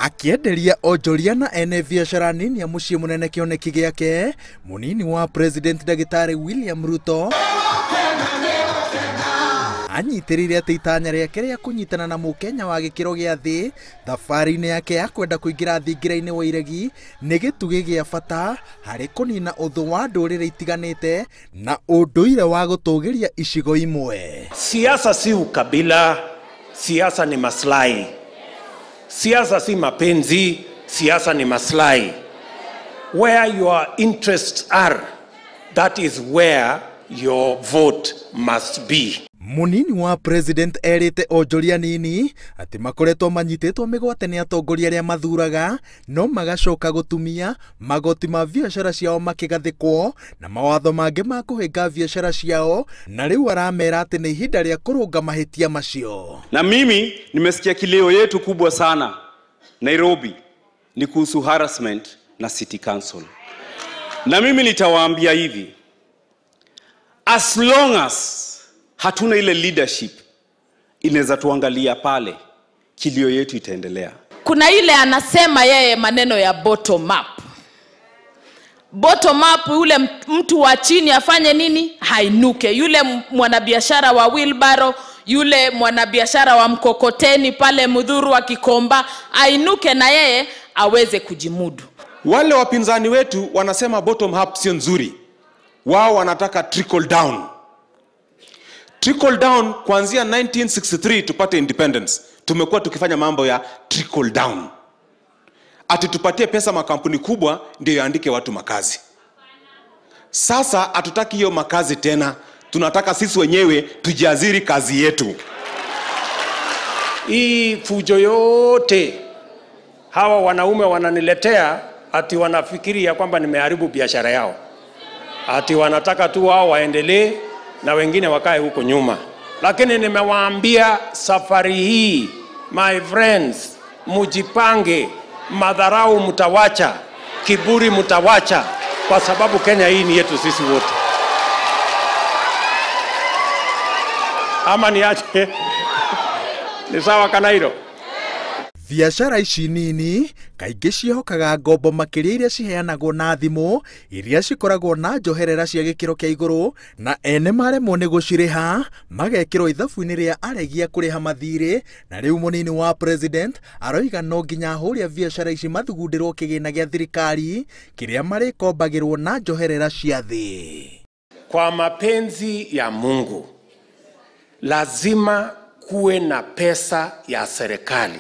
Akĩenderia onjoria na ene biacara nini ya mũciĩ mũnene kĩoneki gĩake, mũnini wa President Ndagĩtarĩ William Ruto anyitĩrĩire atĩ itanya rĩake rĩa kũnyitana na mũkenya wa gĩkĩro gĩa thĩ thabarĩ-inĩ yake ya kwenda kũingĩra thingira-inĩ wa iregi nĩ gĩtugĩ gĩa bata harĩ kũnina ũthũ wa ndũrĩrĩ itiganĩte na ũndũire wa gũtũgĩria icigo imwe. Siasa si ukabila, siasa ni maslahi. Siasa si mapenzi, siasa ni maslahi. Where your interests are, that is where your vote must be. Munini wa President erĩte onjoria nini atĩ makoretwo manyitĩtwo mĩgwate nĩ atongoria arĩa mathuraga no magacoka gũtumia magoti ma biacara ciao makĩgathĩkwo na mawatho mangĩ ma kũhĩnga biacara ciao, na rĩu aramera atĩ nĩ ihinda rĩa kũrũnga mahĩtia macio. Na mimi nimesikia kilio yetu kubwa sana Nairobi ni kuhusu harassment na City Council. Na mimi nitawaambia hivi, as long as hatuna ile leadership inaweza tuangalia pale, kilio yetu itaendelea. Kuna ile anasema yeye maneno ya bottom up. Bottom up, yule mtu wa chini afanye nini? Hainuke. Yule mwanabiashara wa wheelbarrow, yule mwanabiashara wa mkokoteni pale Mudhuru wa Kikomba, ainuke na yeye aweze kujimudu. Wale wapinzani wetu wanasema bottom up sio nzuri. Wao wanataka trickle down. Trickle down kuanzia 1963 tupate independence. Tumekuwa tukifanya mambo ya trickle down. Ati tupatie pesa makampuni kubwa ndio yaandike watu makazi. Sasa hatutaki hiyo makazi tena. Tunataka sisi wenyewe tujiaziri kazi yetu. Hii fujo yote hawa wanaume wananiletea ati wanafikiria kwamba nimeharibu biashara yao. Ati wanataka tu wao waendelee na wengine wakae huko nyuma. Lakini nimewaambia safari hii, my friends, mujipange, madharau mtawacha, kiburi mtawacha, kwa sababu Kenya hii ni yetu sisi wote. Ama niache? Ni sawa Kanairo? Biacara ici nini kaingĩ ciĩhokaga ngombo makĩria iria ciheanagwo na thimũ iria cikoragwo na njoherera cia gĩkĩro kĩa igũrũ, na ene maremwo nĩ gũcirĩha magekĩrwo ithabu-inĩ rĩa aregia kũrĩha mathirĩ. Na rĩu mũnini wa President aroiga no nginya ahũri a biacara ici mathugundĩrwo kĩgĩna gĩa thirikari kĩrĩa marĩkombagĩrwo na njoherera cia thĩ. Kwa mapenzi ya Mungu lazima kuwe na pesa ya serikali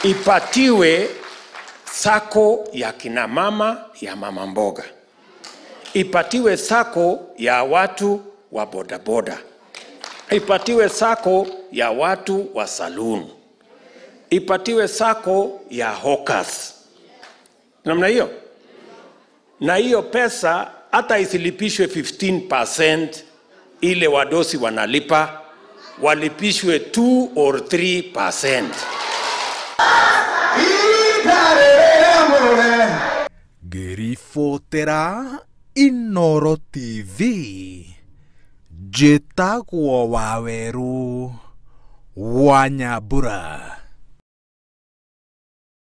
ipatiwe sako ya kina mama ya mama mboga, ipatiwe sako ya watu wa bodaboda, ipatiwe sako ya watu wa saloon, ipatiwe sako ya hawkers. Namna hiyo. Na hiyo pesa hata isilipishwe 15% ile wadosi wanalipa, walipishwe 2 or 3%. Ngĩribotera Inooro TV, njĩtagwo Wawerũ wa Nyambura.